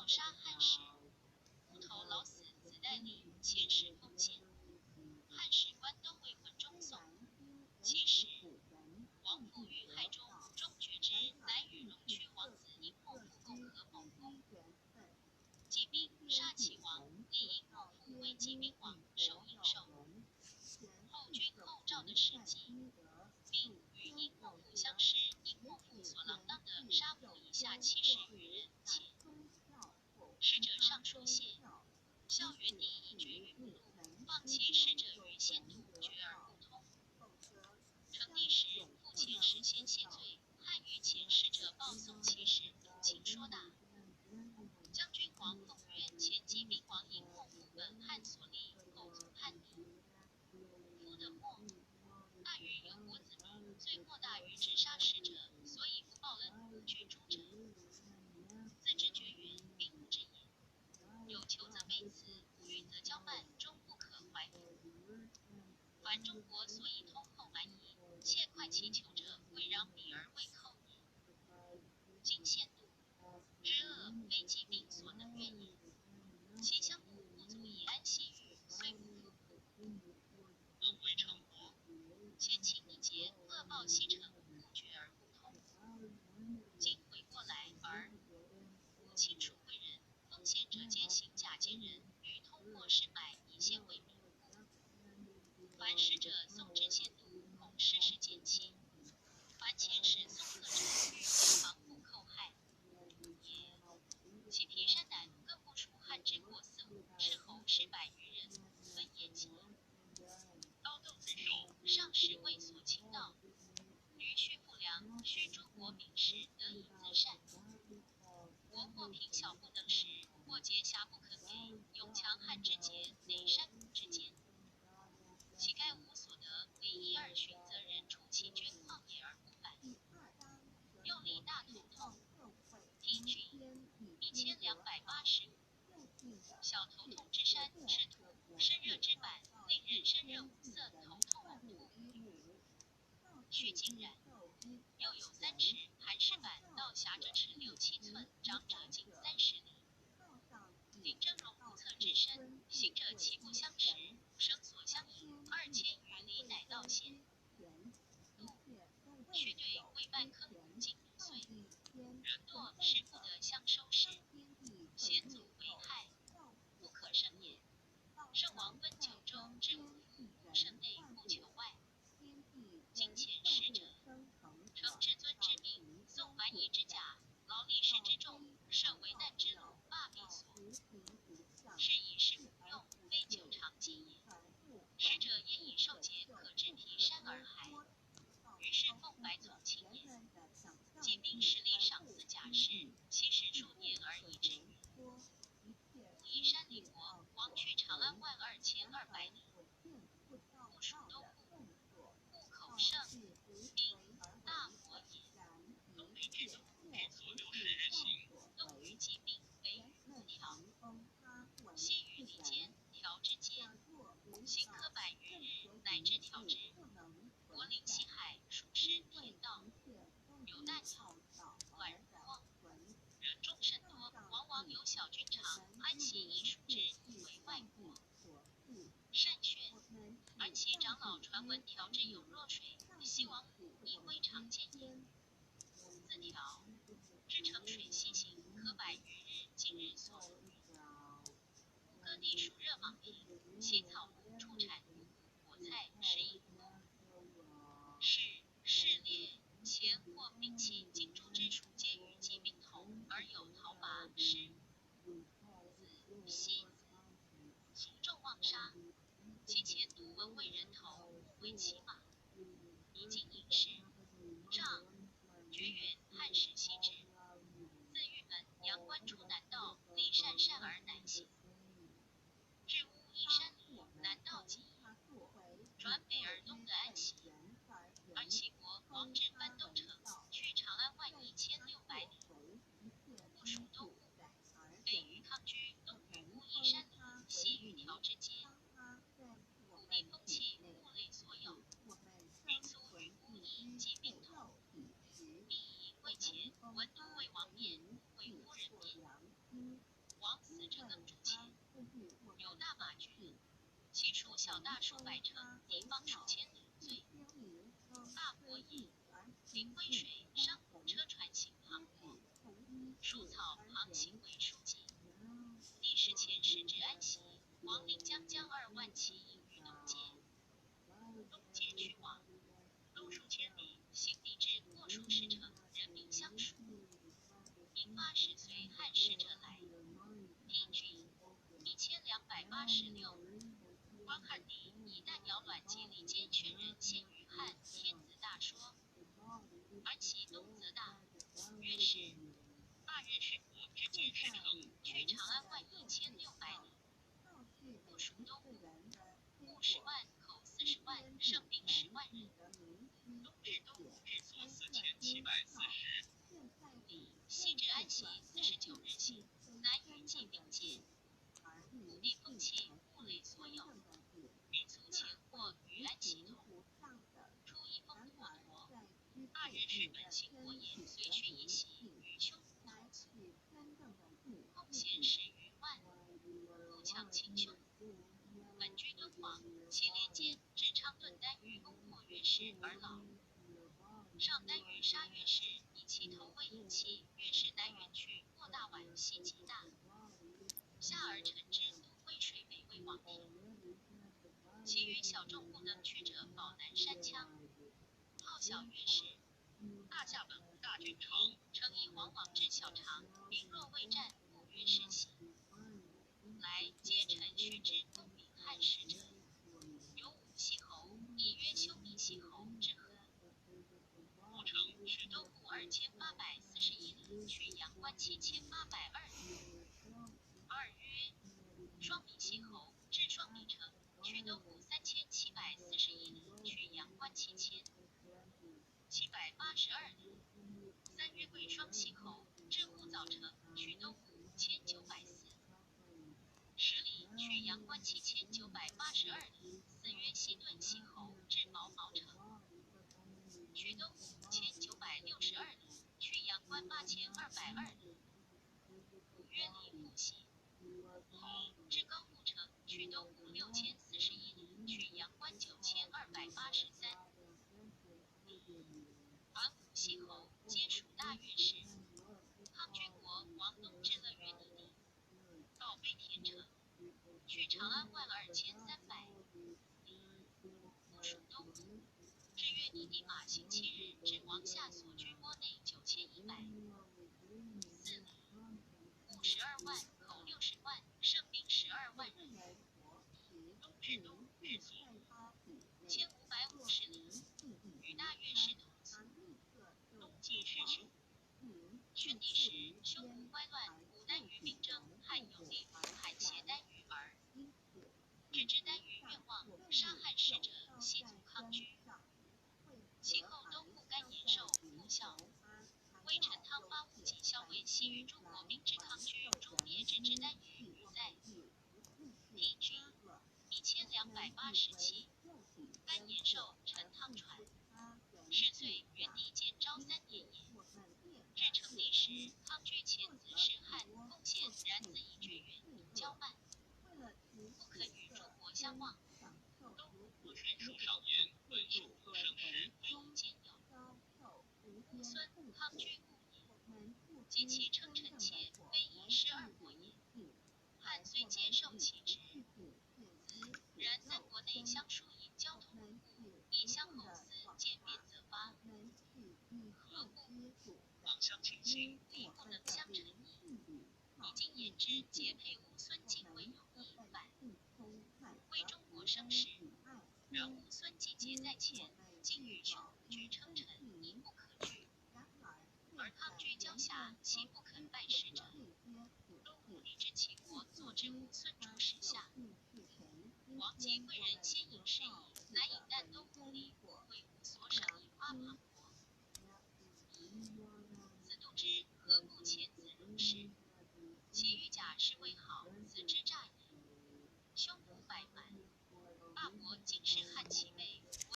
杀汉使。乌头老死子代理，遣使奉献。汉使关东未婚中送。其时，王父遇害中，终绝之，乃与戎区王子尹莫父共合谋攻。骑兵杀其王，立尹莫父为骑兵王，守尹寿。后君后赵的史记，并与尹莫父相失，尹莫父所锒铛的杀俘以下70余人，且使者上书谢。孝元帝以绝于不禄，放弃使者于县度，绝而不通。成帝时，复遣使先谢罪，汉欲遣使者报送其事，请说答。将军王凤曰：前骑兵王尹莫父本汉所立，后族叛逆。夫的莫大于有国子民，罪莫大于直杀使者，所以不报恩，无惧诛者。自知绝远，并不知也。有求则卑辞，无欲则骄慢，终不可怀服。凡中国所以通后蛮夷，窃快其求者，为攘彼而为寇也。今县度之恶，非骑兵所能越也。其乡土不足以安息于，虽不复。轮回成国。前秦一节，恶报西城，不绝而不通。今回过来而无亲属贵人，封献者皆行假见人，欲通过市买以谢为民故。凡使者送至县都，恐失事减期；凡遣使送客者，欲边防不寇害也。其皮山南更不属汉之国四五斥候士百余人，分野级。刀豆郡守。上使为所倾道，于须富粮，须诸国秉持，得以自善。我或贫小不能食，或节狭不肯给，勇强悍之节，内山谷之间。乞丐无所得，离一二寻则人处其捐旷野而不返。右立大头痛，PG 1285。小头痛之山，赤土，身热之板，令人身热无色，头痛呕吐。须尽然。又有3尺盘石板，道狭者尺六七寸，长者仅30里。林峥嵘不测之深，行者齐不相识，绳索相引，2000余里乃到县。度须对未半坑，仅米碎。人惰是不得相收拾，险阻为害，不可胜也。圣王分九州，置五府，胜内不求外。今遣使者，承至尊之命，送蛮夷之甲，劳力士之众，设危难之路，罢彼所。是以是无用，非久长计也。使者焉以受节，可至皮山而还。于是奉白从亲也。骑兵十里赏赐甲士，其时数年而已至于。武夷山里国，王去长安12200里，不属都护。户口盛，名大国也。东北郡郡所60日行。东与骑兵，北与乌条，西与里间、条之间，行可百余日，乃至条之。国临西海，属师田道，有大鸟，宛如光。人众甚多，往往有小郡长，安息以属之，以为外国。善炫，而其长老传闻条之有若水，西王母亦未尝见也。自条之乘水西行，可百余日，今日所如云。乌戈地属热莽平，其草木出产五谷、果菜、食饮物。是士列钱或兵器金珠之属，皆与骑兵同，而有讨伐师子西子，俗众望杀。其前独闻为人头，为骑马，以金银饰。上绝远汉使西至，自玉门阳关出南道，历善善而南行，至乌衣山里，南道极转北而东的安息。而齐国王至翻东城，去长安11600里，不属都护。北与康居，东与乌衣山里，西与条之间。古地风气，物类所有。民俗与乌衣及并同。必以为前，闻都为王面，为夫人面。王死者耕筑前，有大马郡，其属小大数百城，地方数千里，最大国也。临渭水，商贾车船行旁过，属草旁行为书记。帝时遣使至安息，王令将将2万骑迎于东界。东界去往，东数千里，行抵至过数十城，人民相属。引发使随汉使者来。P.G. 1286。关汉帝以旦鸟卵及离间劝人献于汉，天子大说。而其东则大。月氏，大月氏国之建石城，去长安万1600里。部属东吴，牧10万，口40万，胜兵10万人。东至东至所4740。里，西至安息49日行，南与济并界。武帝风气，物类所有。民俗前或与安息同。初一封骆驼。大月氏本姓国也，随去一袭，与匈奴同族。贡献10余万，富强秦匈奴。本居敦煌，其连间至昌顿单于攻破月氏而老。上单于杀月氏，以其头为引器。月氏南远去，过大宛，西极大。下而臣之渡渭水北魏王庭。其余小众不能去者，保南山羌。号小月氏。大夏本无大郡城，城邑往往至小长，民若未战，故月氏喜。来，皆臣续之，共名汉使者。有武西侯，以曰修密西侯之和。故城去东部2841里，去阳关7802里。二曰双米西侯，至双米城，去东部3741里，去阳关7782里。三曰贵双西侯，至户早城，去东部5940里，去阳关7982里。四曰西顿西侯，至毛毛城，去东5962里，去阳关8202里。五曰李复西侯，至高固城，去东部6041里，去阳关9283里。桓武西侯，皆属大月氏。康居国王东至乐越泥地，告碑田城，去长安12300里。部属东吴，至越泥地马行7日，至王下所居郭内9104里。牧12万，口60万，胜兵12万人。东至东至所 1550里，与大月氏同族。东晋是匈。宣帝时，匈奴乖乱，五单于兵争，汉永历汉协单于儿。置之单于愿望，杀汉使者，系祖康居。其后东户甘延寿，复孝。魏陈汤发物及校尉西域诸国兵至康居，诛灭置之单于，与在。P.G. 1287。甘延寿，陈汤传。是岁，元帝建昭3年也。至成帝时，康居遣子示汉，贡献，然子以绝远，骄慢，不可与诸国相望。和顺书上言，本匈奴生时，非兼有。乌孙，康居故也。及其称臣妾，非以失二国也。汉虽皆受其职，子，然三国内相输引交通无故，以相后司见变则发。何故？望相亲信，力不能相臣矣。以今言之，皆配乌孙晋未有一反。为中国生事，然乌孙既节在前，竟与匈奴俱称臣，亦不可拒。而康居交狭，其不肯拜使者。东吴礼之齐国，坐之乌孙诸使下。王及贵人先引是矣，乃引旦东吴礼，为乌